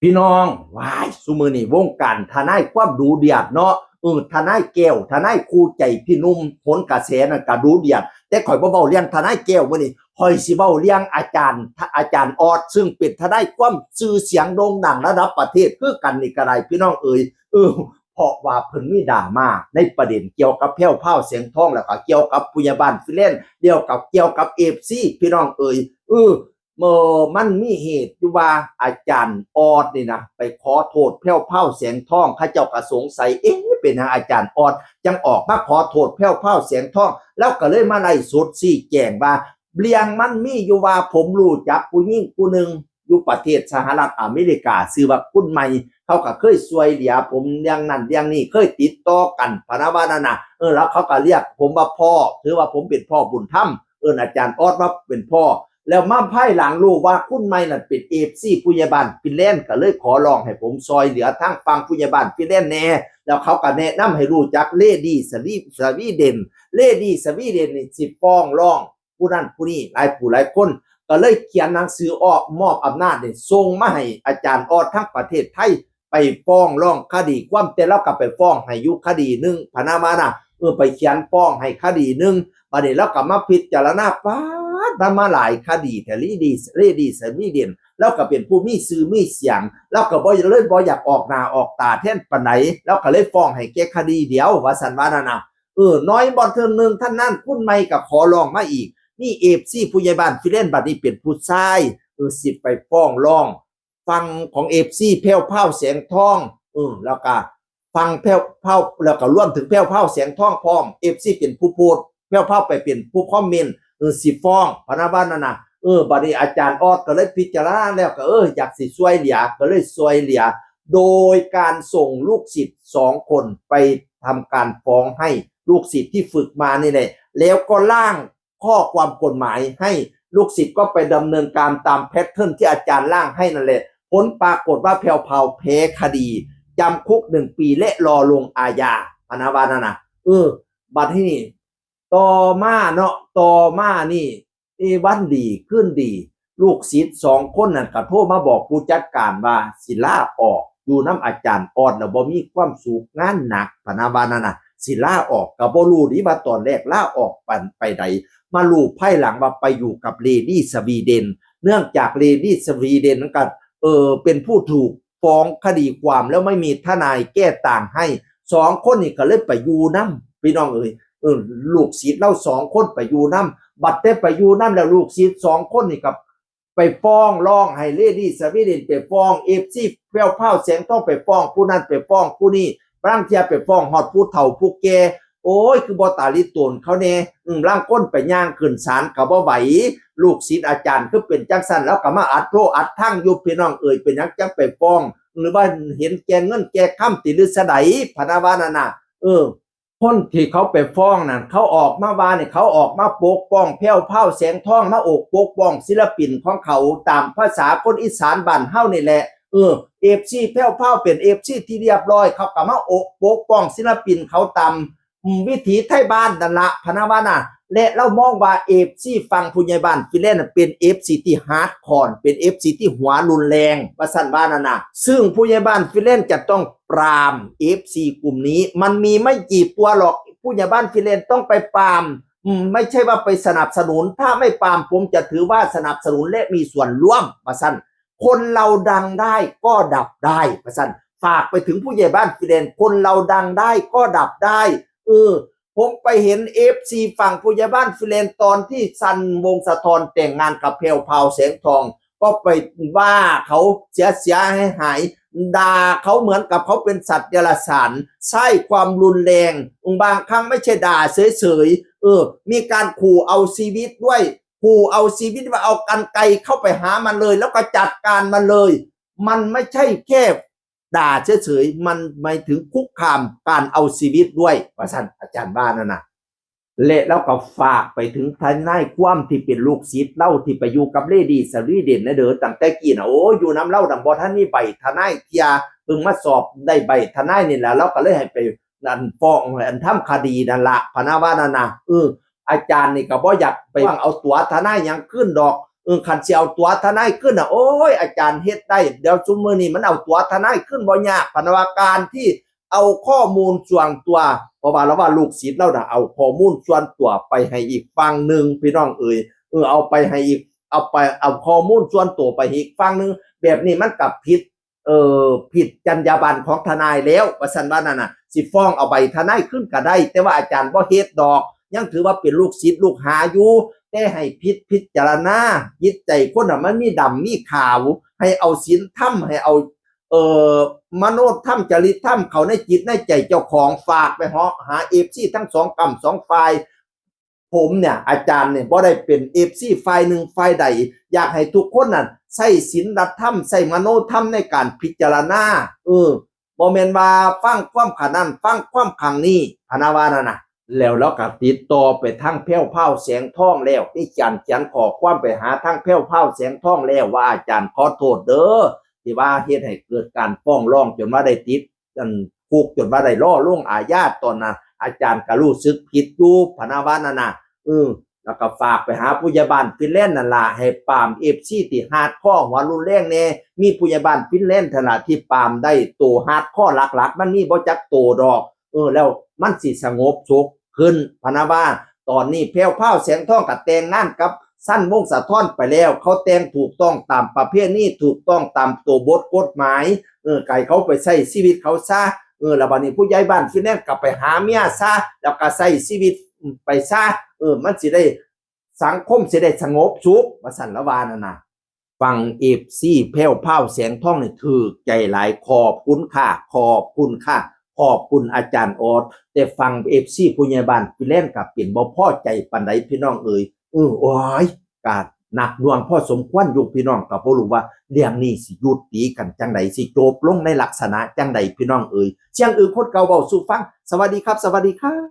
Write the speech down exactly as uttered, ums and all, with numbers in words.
พี่น้อง ว้าย ซุมื้อนี้วงการทนายความดุเดือดเนาะ เออ ทนายแก้ว ทนายคู่ใจพี่หนุ่ม โหนกระแสนั่นก็ดุเดือด แต่ข่อยบ่เว้าเรื่องทนายแก้วมื้อนี้ ข่อยสิเว้าเรื่องอาจารย์ อาจารย์ออด ซึ่งเป็นทนายความชื่อเสียงโด่งดังระดับประเทศคือกันนี่ก็ได้ พี่น้องเอ๋ย เออ เพราะว่าเพิ่นมีดราม่าในประเด็นเกี่ยวกับแพรวพราว แสงทอง แล้วก็เกี่ยวกับผู้ใหญ่บ้านฟินแลนด์ เดียวกับเกี่ยวกับ เอฟซี พี่น้องเอ๋ย เออ เมื่อมันมีเหตุอยู่ว่าอาจารย์ออดนี่นะ ไปขอโทษแพรวพราว แสงทอง เขาเจ้าก็สงสัย เอ๊ะ เป็นหยังอาจารย์ออดจังออกมาขอโทษแพรวพราว แสงทอง แล้วก็เลยมาไลฟ์สดชี้แจงว่า เรื่องมันมีอยู่ว่าผมรู้จักผู้หญิงผู้หนึ่งอยู่ประเทศสหรัฐอเมริกา ชื่อว่าคุณใหม่ เขาก็เคยช่วยเหลือผมเรื่องนั้นเรื่องนี้ เคยติดต่อกันพะนะว่านั่นน่ะ เออ แล้วเขาก็เรียกผมว่าพ่อ ถือว่าผมเป็นพ่อบุญธรรม เอิ้นอาจารย์ออดว่าเป็นพ่อ แล้วมาภายหลังรู้ว่าคุณใหม่นั่นเป็น เอฟซี ผู้ใหญ่บ้านฟินแลนด์ ก็เลยขอร้องให้ผมช่วยเหลือทางฝั่งผู้ใหญ่บ้านฟินแลนด์แหน่ แล้วเขาก็แนะนำให้รู้จักเลดี้สวี สวีเดน เลดี้สวีเดนนี่สิฟ้องร้องผู้นั้นผู้นี้หลายผู้หลายคน ก็เลยเขียนหนังสือออกมอบอำนาจนี่ส่งมาให้อาจารย์ออดทั้งประเทศไทย ไปฟ้องร้องคดีความ แต่ลาวก็ไปฟ้องให้อยู่คดีหนึ่งพะนะว่าน่ะ เออ ไปเขียนฟ้องให้คดีหนึ่ง บัดนี้ลาวก็มาพิจารณา ป๊าด มันมาหลายคดีแท้ เลดี้ เลดี้สวีเดน ลาวก็เป็นผู้มีชื่อมีเสียง ลาวก็บ่เลยบ่อยากออกหน้าออกตาแทนปานใด ลาวก็เลยฟ้องให้แก่คดีเดียว ว่าซั่นว่านั่นน่ะ เออ น้อยบ่เทิงหนึ่ง ท่านนั้นคุณใหม่ก็ขอร้องมาอีก มี เอฟซี ผู้ใหญ่บ้านฟินแลนด์ บัดนี้เป็นผู้ชาย เออ สิไปฟ้องร้อง ฝั่งของ เอฟซี แพรวพราว แสงทอง เออ แล้วก็ฝั่งแพรวพราว แล้วก็รวมถึงแพรวพราว แสงทองพร้อม เอฟซี เป็นผู้โพสต์ แพรวพราวไปเป็นผู้คอมเมนต์ เออ สิฟ้องพะนะว่านั่นน่ะ เออ บัดนี้อาจารย์ออดก็เลยพิจารณาแล้วก็ เออ อยากสิช่วยเหลือ ก็เลยช่วยเหลือ โดยการส่งลูกศิษย์สองคนไปทำการฟ้องให้ลูกศิษย์ที่ฝึกมานี่แหละ แล้วก็ร่างข้อความกฎหมายให้ลูกศิษย์ก็ไปดำเนินการตามแพทเทิร์นที่อาจารย์ร่างให้นั่นแหละ ผลปรากฏว่าแพรวพราวแพ้คดี จำคุกหนึ่งปีและรอลงอาญา พะนะว่านั่นน่ะ เออ บัดนี้ ต่อมาเนาะ ต่อมานี่ เอ วันดีคืนดี ลูกศิษย์สองคนนั่นก็โทรมาบอกผู้จัดการว่าสิลาออก อยู่นำอาจารย์ออดแล้วบ่มีความสุข งานหนัก พะนะว่านั่นน่ะ สิลาออก ก็บ่รู้ดิว่าตอนแรกลาออกไป ไปใด มารู้ภายหลังว่าไปอยู่กับเลดี้สวีเดน เนื่องจากเลดี้สวีเดนนั้นก็ เออ เป็นผู้ถูกฟ้องคดีความแล้วไม่มีทนายแก้ต่างให้ สองคนนี่ก็เลยไปอยู่นำ พี่น้องเอ๋ย เออ ลูกศิษย์ลาวสองคนไปอยู่นำ บัดแต่ไปอยู่นำแล้วลูกศิษย์สองคนนี่ก็ไปฟ้องร้องให้เลดี้สวีเดน ไปฟ้อง เอฟซี แพรวพราว แสงทอง ไปฟ้องผู้นั้นไปฟ้องผู้นี้ บางเทื่อไปฟ้องฮอดผู้เฒ่าผู้แก่ โอ้ย คือบ่ตาลิโตนเขาแน่ อืม ลางคนไปย่างขึ้นศาลก็บ่ไหว ลูกศิษย์อาจารย์คือเป็นจังซั่น แล้วก็มาอัดโทอัดทังอยู่ พี่น้องเอ๋ย เป็นหยังจังไปฟ้อง หรือว่าเห็นแก่เงินแก่คำติ หรือซะใด พะนะว่านั่นน่ะ เออ คนที่เขาไปฟ้องนั่น เขาออกมาว่านี่ เขาออกมาปกป้องแพรวพราว แสงทอง มาอกปกป้องศิลปินของเขา ตามภาษาคนอีสานบ้านเฮานี่แหละ เออ เอฟซี แพรวพราวเป็น เอฟซี ที่เรียบร้อย เขาก็มาอกปกป้องศิลปินเขาตาม อืม วิถีไทยบ้านนั่นละ พะนะว่าน่ะ และลาวมองว่า เอฟซี ฝั่งผู้ใหญ่บ้านฟินแลนด์น่ะเป็น เอฟซี ที่ฮาร์ดคอร์ เป็น เอฟซี ที่หัวรุนแรง ว่าซั่นว่านั่นน่ะ ซึ่งผู้ใหญ่บ้านฟินแลนด์จะต้องปราม เอฟซี กลุ่มนี้ มันมีไม่กี่ตัวหรอก ผู้ใหญ่บ้านฟินแลนด์ต้องไปปราม อืม ไม่ใช่ว่าไปสนับสนุน ถ้าไม่ปรามผมจะถือว่าสนับสนุนและมีส่วนร่วม ว่าซั่น คนเราดังได้ก็ดับได้ ว่าซั่น ฝากไปถึงผู้ใหญ่บ้านฟินแลนด์ คนเราดังได้ก็ดับได้ เออ ผมไปเห็น เอฟซี ฝั่งผู้ใหญ่บ้านฟินแลนด์ ตอนที่ซัน วงศ์สะท้อนแต่งงานกับแพรวพราว แสงทอง ก็ไปว่าเขาเสียเสียหายหาย ด่าเขาเหมือนกับเขาเป็นสัตว์เดรัจฉาน ใช้ความรุนแรง บางครั้งไม่ใช่ด่าเฉยๆ เออ มีการขู่เอาชีวิตด้วย ขู่เอาชีวิต ว่าเอากรรไกรเข้าไปหามันเลย แล้วก็จัดการมันเลย มันไม่ใช่แค่ด่าเฉยๆ มันหมายถึงคุกคามการเอาชีวิตด้วย ว่าซั่น อาจารย์ว่านั่นน่ะ และลาวก็ฝากไปถึงทนายความที่เป็นลูกศิษย์ลาวที่ไปอยู่กับเลดี้สวีเดนนะเด้อ ตั้งแต่กี้น่ะ โอ้ อยู่นำลาวดังบ่ทันมีใบทนายเทื่อ เพิ่งมาสอบได้ใบทนายนี่แหละ ลาวก็เลยให้ไป อันฟ้อง อันทำคดีนั่นละ พะนะว่านั่นน่ะ เออ อาจารย์นี่ก็บ่อยากไปเอาตั๋วทนายหยังคืนดอก ออ คันสิเอาตั๋วทนายขึ้นน่ะ โอ้ย อาจารย์เฮ็ดได้ เดี๋ยวซุมื้อนี้มันเอาตั๋วทนายขึ้นบ่ยาก พะนะว่า การที่เอาข้อมูลส่วนตัว เพราะว่าลาวว่าลูกศิษย์ลาวน่ะ เอาข้อมูลส่วนตัวไปให้อีกฝั่งหนึ่ง พี่น้องเอ๋ย เออ เอาไปให้อีก เอาไป เอาข้อมูลส่วนตัวไปให้อีกฝั่งหนึ่ง แบบนี้มันก็ผิด เอ่อ ผิดจรรยาบรรณของทนายแล้ว ว่าซั่นว่านั่นน่ะ สิฟ้องเอาใบทนายขึ้นก็ได้ แต่ว่าอาจารย์บ่เฮ็ดดอก ยังถือว่าเป็นลูกศิษย์ลูกหาอยู่ แต่ให้พิจ พิจารณา จิตใจคนน่ะมันมีดำมีขาว ให้เอาศีลธรรม ให้เอา เอ่อ มโนธรรม จริยธรรม เข้าในจิตในใจเจ้าของ ฝากไปเหาะหาเอฟซีทั้งสองกำสองฝ่าย ผมเนี่ย อาจารย์เนี่ย บ่ได้เป็นเอฟซีฝ่ายหนึ่งฝ่ายใด อยากให้ทุกคนนั่นใช้ศีลธรรม ใช้มโนธรรมในการพิจารณา เออ บ่แม่นว่าฟังความข้างนั้น ฟังความข้างนี้ พะนะว่านั่นน่ะ แล้วลาวก็ติดต่อไปทางแพรวพราว แสงทองแล้ว มีการเขียนข้อความไปหาทางแพรวพราว แสงทองแล้วว่า อาจารย์ขอโทษเด้อ ที่ว่าเฮ็ดให้เกิดการฟ้องร้องจนว่าได้ติด อัน คุกจนว่าได้รอลงอาญา ตอนนั้นอาจารย์ก็รู้สึกผิดอยู่ พะนะว่านั่นน่ะ เออ แล้วก็ฝากไปหาผู้ใหญ่บ้านฟินแลนด์นั่นล่ะ ให้ปรามเอฟซีที่ฮาร์ดคอร์หัวรุนแรงแน่ มีผู้ใหญ่บ้านฟินแลนด์เท่านั้นล่ะที่ปรามได้ โตฮาร์ดคอร์หลักๆ มันมีบ่จักโตดอก เออ แล้วมันสิสงบสุขขึ้น พะนะว่า ตอนนี้แพรวพราว แสงทองก็แต่งงานกับซัน วงศ์สะท้อนไปแล้ว เขาแต่งถูกต้องตามประเพณี ถูกต้องตามตัวบทกฎหมาย เออ ให้เขาไปใช้ชีวิตเขาซะ เออ แล้วบัดนี้ผู้ใหญ่บ้านฟินแลนด์ก็ไปหาเมียซะ แล้วก็ใช้ชีวิตไปซะ เออ มันสิได้ สังคมสิได้สงบสุข ว่าซั่นลาวว่านั่นน่ะ ฟังเอฟซีแพรวพราว แสงทองนี่ถืกใจหลาย ขอบคุณค่ะ ขอบคุณค่ะ ขอบคุณอาจารย์ออส แต่ฟังเอฟซีผู้ใหญ่บ้านฟินแลนด์ก็เป็นบ่พอใจปานใด พี่น้องเอ๋ย เออ โอ้ย ก็หนักหน่วงพอสมควรอยู่ พี่น้องก็บ่รู้ว่าเรื่องนี้สิยุติกันจั่งใด สิจบลงในลักษณะจั่งใด พี่น้องเอ๋ย เสียงอึ่งคนเก่าเว้าสู่ฟัง สวัสดีครับ สวัสดีครับ